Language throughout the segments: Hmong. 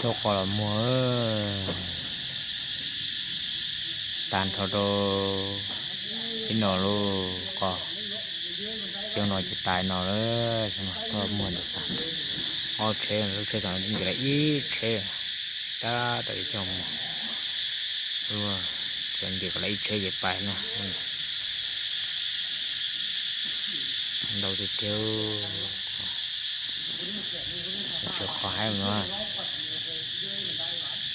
Thauj qos los muag tas nrho rau ib no lauj. Qos cov no ces tas no lawm, thauj muag ntawd xav ob tsheb, lub tsheb tom ntim lawm ib tsheb, tab tom yuav coj mus, tseem ntim kom lawm ib tsheb ces pais na. Ntau tiag tiag. Tsuas qos haib no,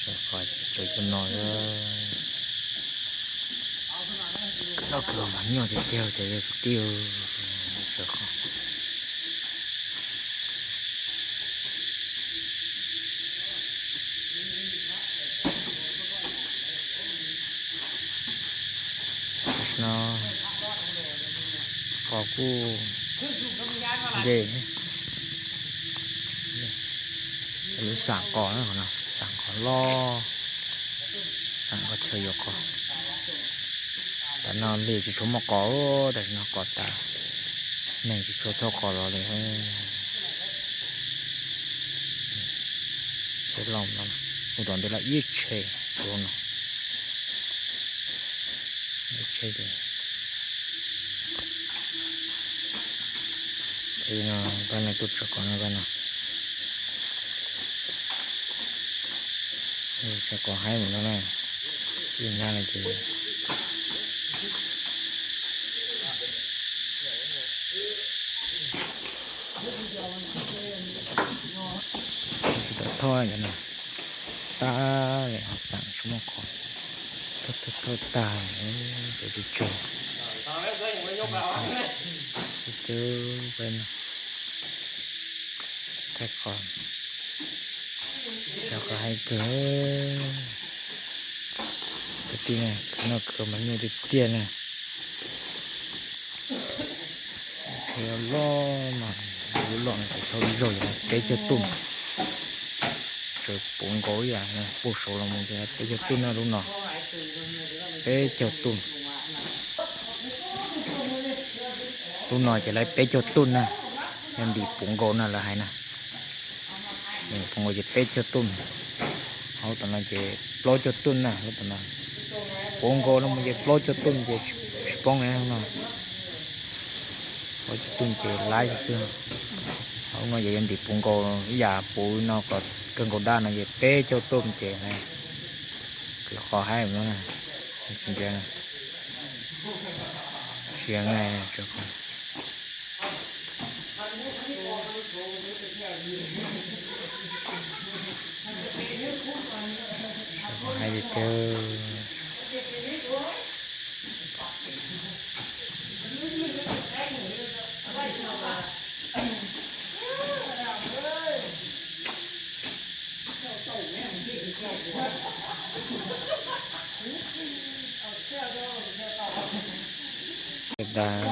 tsuas qos tsuas cov no, noj kawg mas nyuaj tiag tiag cov yog kwv tij. Tsuas qos. Tam sim no qos kuj nce, lub xam qos na, xam qos loj, xam qos chaw yuav qos. Tam no nplej tsis tshua muaj qos, tam sim no qos tas, neeg tsis tshua thauj qos los li. Tsheb loj no, ua tom ntej lawm ib tsheb, ua no, ib tsheb ces, no, pab no tuaj tso qos no, pab no tso qos haib mus no na, ib hnab no ces tsis tau thauj cov no, tag li ho xam tsis muaj qos, thauj thauj tag, cov tsis tsawg, cov peb no, thaij qos, thaij qos haib kawg. Kwv tij, noj kawg mas nyuaj tiag tiag na. Tsheb loj no, lub loj no ces thauj ib zaug yog peb caug tuj, tseem puv nkaus ib yam, puag saud los mus ces peb caug tuj na lub no, peb caug tuj. Lub no ces lawv peb caug tuj na, yog ntim puv nkaus na lawv hais na. Ntim puv nkaus ces peb caug tuj. Hauv tom no ces plaub caug tuj na, lub tom no. Puv nkaus no mus ces plaub caug tuj ces tsis poob li no. Plaub caug tuj ces laib xwb. Hauv no ces yog ntim puv nkaus ib yam puv no kom kawg nkaus daj no ces peb caug tuj ces na, kws qos haib no na, tsis ntsia na, sia na, tsis qos haib tiag tiag. Dag